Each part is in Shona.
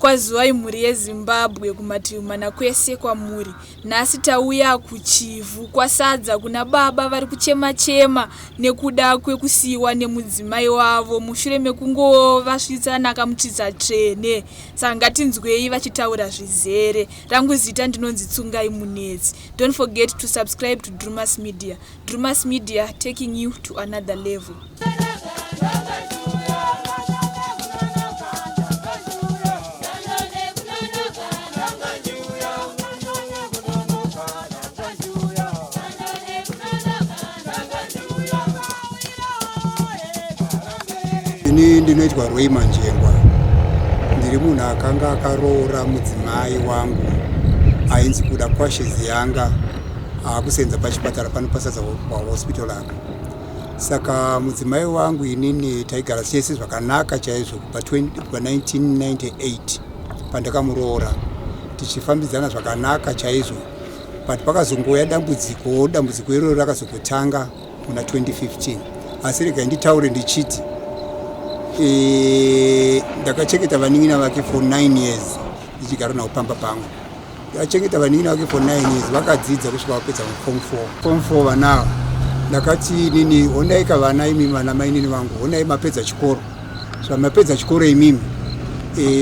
Kwaziwai mhuri yeZimbabwe kumativi mana kwese kwamuri. Nhasi tauya kuChivhu kwaSadza kuna baba vari kuchema chema nekuda kwekusiiwa nemudzimai wavo mushure mekungovasvitsa nakamutsvitsa tsvene. Saka ngatinzwei vachitaura zvizere. Rangu zita ndinonzi Tsungai Munetsi. Don't forget to subscribe to Drumas Media. Drumas Media taking you to another level. Ini ndinoitwa Roy Manjengwa, ndiri munhu akanga akaroora mudzimai wangu ainzi Kuda Kwashe Ziyanga, aakusenza pachipatara pano paSadza Hospital apa. Saka mudzimai wangu inini taigara tese zvakanaka chaizvo kubva 1998 pandakamuroora, tichifambidzana zvakanaka chaizvo, but pakazongouya dambudziko. Dambudziko iroro rakazongotanga muna 2015. Asi regai nditaure ndichiti ndakachengeta vanin'ina vake for 9 years ndichigara navo pamba pangu. Ndakachengeta vanin'ina vake for 9 years, vakadzidza kusvika vapedza muform 4. Form 4 vana ava, ndakati inini, honai ka vana, imi vana mainini vangu, honai mapedza chikoro. Zvamapedza chikoro imimi,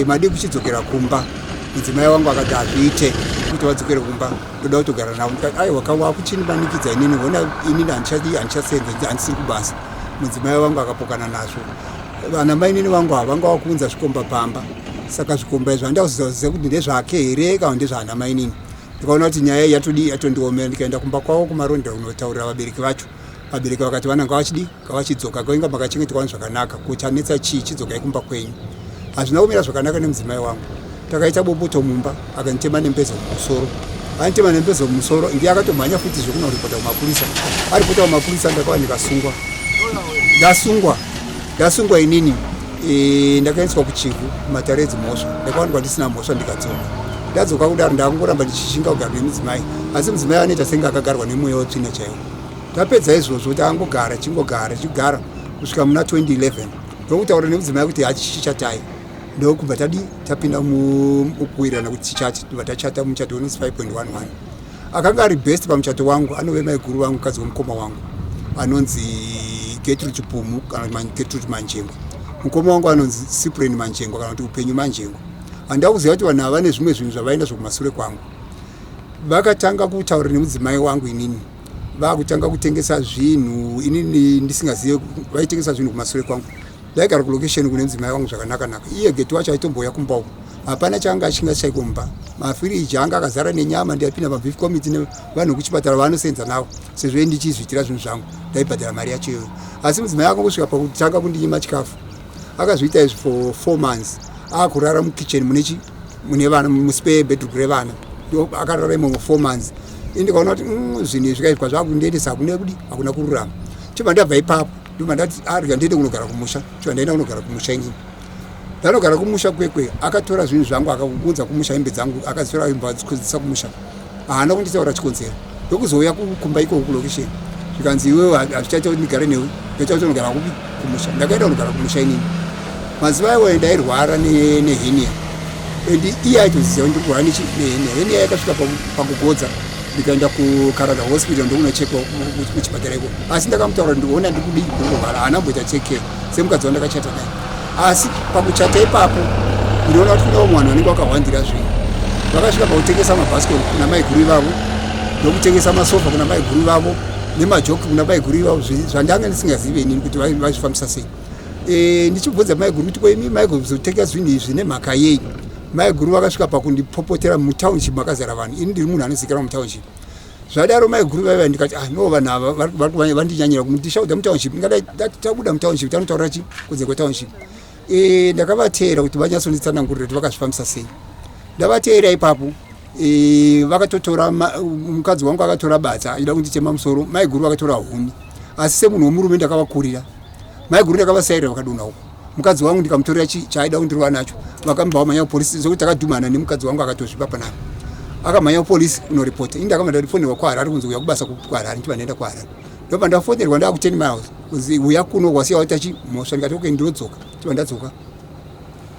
madii kuchidzokera kumba? Mudzimai wangu akati hazviite kuti vadzokere kumba, ndoda kutogara navo. Ndikati aiwa, kawakuchinimanikidza inini, hona inini handichadi, handichasenza, handisiri kubasa. Mudzimai wangu akapokana nazvo. Vana mainini vangu ava vanga vakuunza zvikomba pamba, saka zvikomba izvo handakuziva kuti ndezvake here kana ndezvaana mainini. Ndikaona kuti nyaya iyi yatodii, yatondiomera. Ndikaenda kumba kwavo kuMarondera kunotaurira vabereki vacho. Vabereki vakati vana ngavachidi, ngavachidzoka, kwainga makachengetwa zvakanaka, ko chanetsa chii? Chidzokai kumba kwenyu. Hazvina kumira zvakanaka nemudzimai wangu. Takaita bopoto mumba, akanditema nembezo mumusoro. Anditema nembezo mumusoro, ndiye akatomhanya futi zvekunoripota kumapurisa. Aripota kumapurisa, ndakava ndikasungwa. Ndasungwa inini, ndakaendeswa kuChivhu kumatare edzimhosva. Ndakawanikwa ndisina mhosva, ndikadzoka. Ndadzoka kudaro, ndakangoramba ndichishinga kugara nemudzimai, asi mudzimai anoita senge akagarwa nemweya wetsvina chaiwo. Tapedza izvozvo, takangogara, chingogara chigara kusvika muna 2011, ndokutaura nemudzimai kuti hachichichatai. Ndokubva tadi tapinda mukuwirirana kuti tichate, tobva tachata muchato unonzi 5.11. Akanga ari best pamuchato wangu anove maiguru vangu, mukadzi wemukoma wangu anonzi Gertrude Chipumu kana Gertrude Manjengwa. Mukoma wangu anonzi Cyprian Manjengwa kana kuti Upenyu Manjengwa. Handida kuziva kuti vanhu ava vane zvimwe zvinhu zvavaenda zvokumasure kwangu. Vakatanga kutaura nemudzimai wangu inini, vakutanga kutengesa zvinhu inini ndisingazive. Vaitengesa zvinhu kumasure kwangu. Ndaigara kulocation kune mudzimai wangu zvakanaka naka. Iye Geti wacho aitomboya kumba uko, hapana chaanga achingashaikwa mumba. Mafiriji anga akazara nenyama. Ndaipinda mabeef committee nevanhu vekuchipatara vaanosenza navo, sezvo ndichizviitira zvinhu zvangu, ndaibhadhara mari yacho iyoyo. Asi mudzimai akangosvika pakutanga kundinyima chikafu. Akazviita izvi for 4 months, akurara mukitchen mune chi mune vana, muspare bedroom revana. Akarara imomo 4 months. Indikaona kuti zvinhu izvi kaizwa zvakundiendesa hakuna kudi, hakuna kururama. Chibva ndabva ipapo, ndobva ndati arya, ndiende kunogara kumusha. Chibva ndaenda kunogara kumusha inini. Ndanogara kumusha kwekwe, akatora zvinhu zvangu, akaunza kumusha hembe dzangu, akadzitora hembe adzikwedzisa kumusha. Haana kunditaura chikonzero. Ndokuzouya kumba ikoko kulocation, zvikanzi iwewe hazvichaita kuti ndigare newe, ndaita kuti unogara kupi? Kumusha. Ndakaenda kunogara kumusha inini. Mazuva iwayo ndairwara nehernia and iye aitoziva kuti ndiri kurwara nehernia. Hernia yakasvika pakugodza, ndikaenda kuKarada Hospital, ndokunochekwa kuchipatara iko. Asi ndakamutaura, ndikuona ndikudii, ndikurwara. Haana kumboita take care semukadzi wandakachata naye. Asi pakuchata ipapo ndinoona kuti kune vamwe vanhu vanenge vakahwandira zvinhu. Vakasvika pakutengesa mabhasikoro kuna maiguru ivavo, ndokutengesa masofa kuna maiguru vavo, nemajoki kuna maiguru ivavo, zvandanga ndisingazive inini kuti vaizvifambisa sei. Ndichibvunza maiguru kuti koimi maigozotengesa zvinhu izvi nemhaka yei, maiguru vakasvika pakundipopotera mutownship makazara vanhu. Ini ndiri munhu anozivikanwa mutownship. Zvadaro maiguru vaiva, ndikati, ah no, vanhu ava vandinyanyira kundishaudha mutownship. Ndingadai tabuda mutownship, tanotaura chi kunze kwetownship. Ndakavateera kuti vanyatsonditsanangurira kuti vakazvifambisa sei. Ndavateera ipapo, vakatotora mukadzi wangu akatora badza achida kunditema musoro. Maiguru vakatora huni, asi semunhu wemurume ndakavakurira. Maiguru ndakavasairira, vakadonha uko. Mukadzi wangu ndikamutorera chaaida kundirova nacho, vakamba vamhanya kupolisi, zvokuti takadhumana nemukadzi wangu, akatozvipa panapa, akamhanya kupolisi kunoripota. Ini ndakamba ndarifonerwa kuHarare kunzi uya kubasa kuHarare. Ndichibva ndaenda kuHarare, ndobva ndafonerwa ndaa ku10 miles kunzi uya kuno, wasiya waita chimhosva. Ndikati okay, ndinodzoka. Chibva ndadzoka.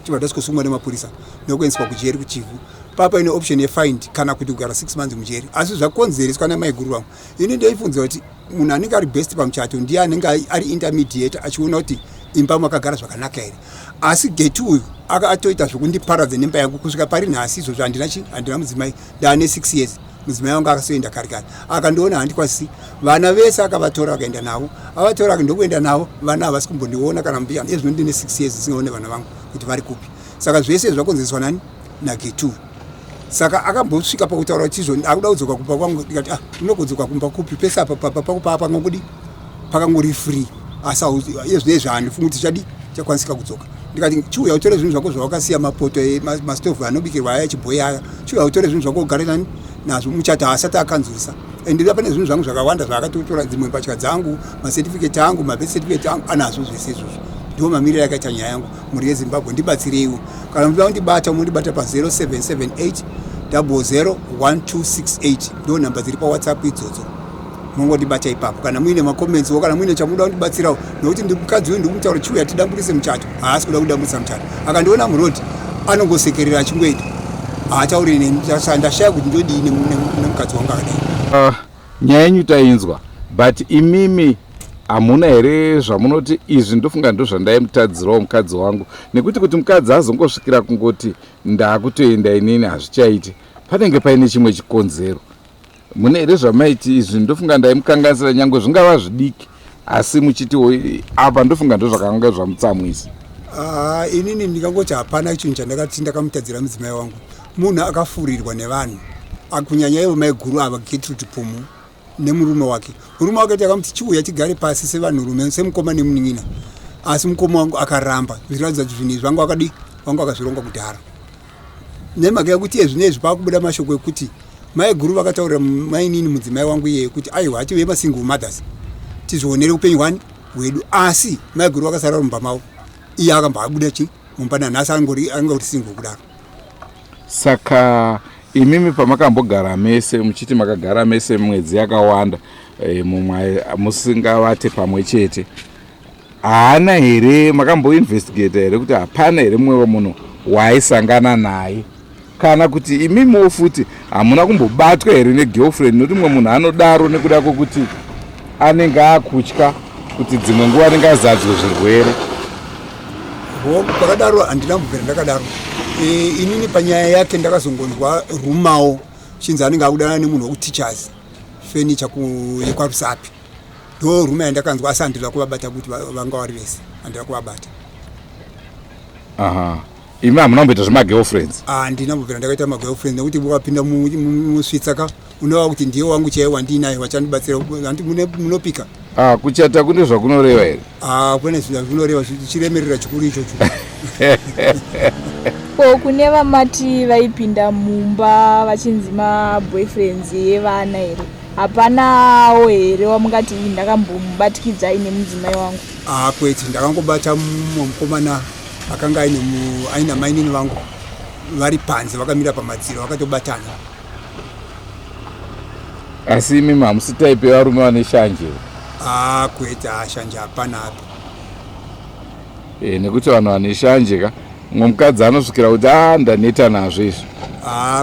Chibva ndasvikosungwa nemapurisa nekuendeswa kujeri kuChivhu. Papa ine option yefind kana kuti kugara 6 months mujeri. Asi zvakonzereswa namaiguru vangu. Ini ndaifunzira kuti munhu anenge ari best pamuchato ndiye anenge ari intermediate achiona kuti imba makagara zvakanaka here. Asi Geti uyu akatoita zvekundiparadza nemba yangu kusvika pari nhasi izvozvo handina chi handina mudzimai ndaane 6 years. Mudzimai wangu akasoenda kare kare akandiona handikwazisi vana vese akavatora akaenda navo avatora ndokuenda navo vana havasi kumbondiona kana mbiya ezvino ndine 6 years ndisingaone vana vangu kuti vari kupi. Saka zvese zvakonzereswa nani naGetu. Saka akambosvika pakutaura kuti izvo akuda kudzoka kumba kwangu ndikati ah unokudzoka kumba kupi pese apa papa pako paapangokudi pakangori free asi ezvinezvi handifungi kuti chadi chakwanisika kudzoka. Ndikati chiuya utore zvinhu zvako zvawakasiya mapoto mastovhu anobikirwa aya echibhoyi aya chiuya utore zvinhu zvako ugare nani nazvo. Muchato haasati akanzurisa and pane zvinhu zvangu zvakawanda zvaakatotora dzimwe mbatya dzangu macertificate angu mabirth certificate angu anazvo zvese izvozvo. Ndiwo mamiriro akaita nyaya yangu. Mhuri yeZimbabwe ndibatsireiwo. Kana muchida kundibata munondibata pa 0778 00 1268 ndo nhamba dziri paWhatsApp idzodzo. Mongondibata ipapo kana muine macomments wo kana muine chamunoda kundibatsirawo nekuti mukadzi uyu ndikumutaura chiuya tidamburise muchato haasi kuda kudamburisa muchato. Akandiona muroad anongosekerera achingoenda haatauri neni. Ndashaya kuti ndodii nemukadzi wangu akadai. Nyaya yenyu tainzwa but imimi hamuna here zvamunoti izvi ndofunga ndozvandaimutadzirawo mukadzi wangu nekuti kuti mukadzi azongosvikira kungoti ndakutoenda inini hazvichaiti panenge paine chimwe chikonzero. Mune here zvamaiti izvi ndofunga ndaimukanganisira nyangwe zvingava zvidiki asi muchitiwo apa ndofunga ndozvakanga zvamutsamwisa? Inini ndingangoti hapana chinhu chandakati ndakamutadzira mudzimai wangu. Munhu akafurirwa nevanhu kunyanya ivo maiguru ava Gertrude Pumu nemurume wake. Murume wake takamuti chiuya tigare pasi sevanhurume semukoma nemunin'ina asi mukoma wangu akaramba zvichiratidza kuti zvinhu izvi vanga vakadi vanga vakazvironga kudhara. Nemhaka yekuti ezvinezvi pakubuda mashoko ekuti maiguru vakataurira mainini mudzimai wangu iyeye kuti aiwa hative masingle mothers tizvionere upenyu hwani hwedu asi maiguru vakasara mumba mavo iye akamba abuda chi mumba nanhasi angori single kudaro. Saka imimi pamakambogara mese muchiti makagara mese mwedzi yakawanda mumwe musingavate pamwe chete haana here makamboinvestigata here kuti hapana here mumwe wemunhu waaisangana naye kana kuti imimiwo futi hamuna kumbobatwa here negirlfriend nokuti mumwe munhu anodaro nekuda kwokuti anenge akutya kuti dzimwe nguva anenge azadzwe zvirwere. Pakadaro handina kubvira ndakadaro. Inini panyaya yake ndakazongonzwa rumawo chinzi anenge akudanana nemunhu wekuteachers furniture yekwaRusape. Ndo ruma yandakanzwa asi handina kuvabata kuti vanga vari vese handina kuvabata. Aha. Imi hamuna kumboita zvemagirlfriends? Handina kumbobvira ndakaita magirlfriends nekuti wakapinda musvitsa ka unova kuti ndiye wangu chaiye wandinaye wachandibatsira hanti munopika. Kuchata kune zvakunoreva here? Kune zvakunoreva chiremerera chikuru ichocho. Ko kune vamati vaipinda mumba vachinzi maboyfriends evana here? Hapanawo here wamungati ndakambomubatikidzai nemudzimai wangu? Kwete, ndakangobata mumwe mukomana akanga aina mainini vangu vari panze vakamira pamadziro vakatobatana. Asi imimi hamusi type yevarume vane shanje? Kwete, shanje hapana apa. Nekuti vanhu vane shanje ka mumwe mukadzi anosvikira kuti ndaneta nazvo izvi.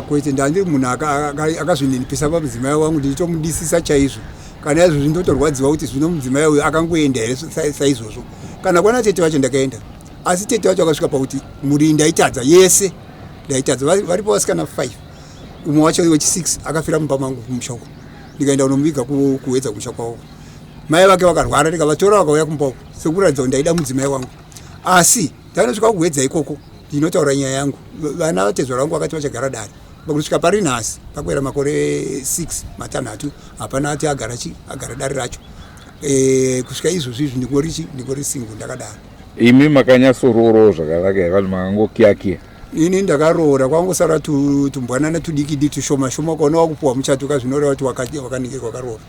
Kwete, ndandiri munhu akazvininipisa pamudzimai wangu ndichitomudisisa chaizvo. Kana izvozvi ndotorwadziwa kuti zvino mudzimai uyu akangoenda here saizvozvo. Kana kwana tete vacho ndakaenda asi tete vacho vakasvika pakuti mhuri ndaitadza yese ndaitadza. Varipo vasikana 5 umwe wacho wechi6 akafira mumba mangu kumusha uko ndikaenda kunomuviga kuwedza kumusha kwavo. Mai vake vakarwara ndikavatora vakauya kumba uko sekuratidza kuti ndaida mudzimai wangu. Asi ndanosvika kuwedza ikoko ndinotaura nyaya yangu. Vana vatezvara vangu vakati vachagara dare. Kusvika pari nhasi pakuera makore 6 matanhatu hapana ati agara chi agara dare racho. Kusvika izvozvi izvi ndingori chi ndingori single ndakadaro. Imi makanyatsoroorwawo zvakanaka here vanhu makangokiyakiya? Ini ndakaroora kwangosara tumbwanana tudiki tushoma shoma ukaona wakupuwa muchato ka zvinoreva kuti wakaningirwa wakaroora.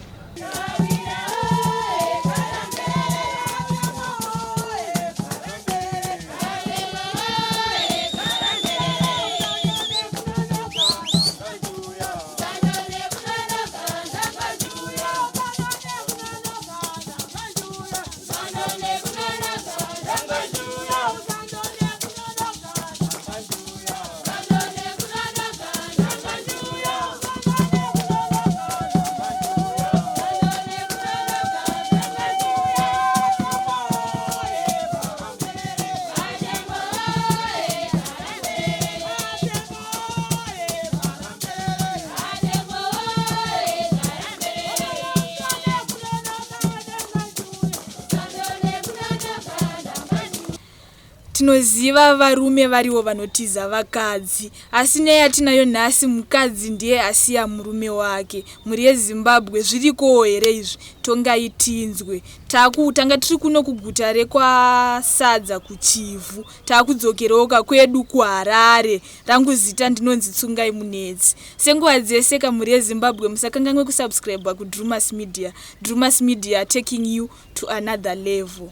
Tinoziva varume variwo vanotiza vakadzi, asi nyaya yatinayo nhasi mukadzi ndiye asiya murume wake. Mhuri yeZimbabwe zvirikowo here izvi? Tongai tinzwe. Taku tanga tiri kuno kuguta rekwaSadza kuChivhu. Takudzokeroka kwedu kuHarare. Rangu zita ndinonzi Tsungai Munetsi. Senguva dzese ka mhuri yeZimbabwe musakanganwe kusubscriber kuDrewmas Media. Drewmas Media taking you to another level.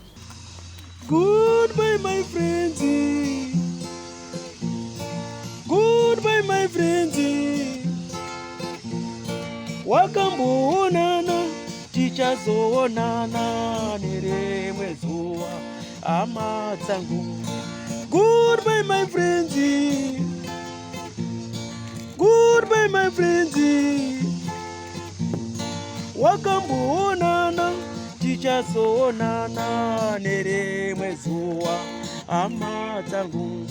Goodbye my friends. Goodbye my friends. Wakamboonana tichazoonana nerimwe zuva hama dzangu. Goodbye my friends. Goodbye my friends. Wakamboonana tichazoonana nerimwe zuva hama dzangu.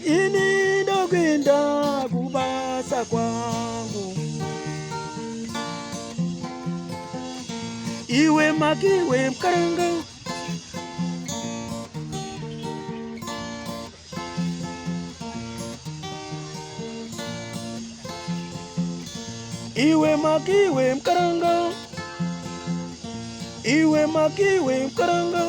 Ini ndokuenda kubasa kwangu. Iwe makiwe mkaranga. Iwe makiwe mkaranga. Iwe makiwe mkaranga.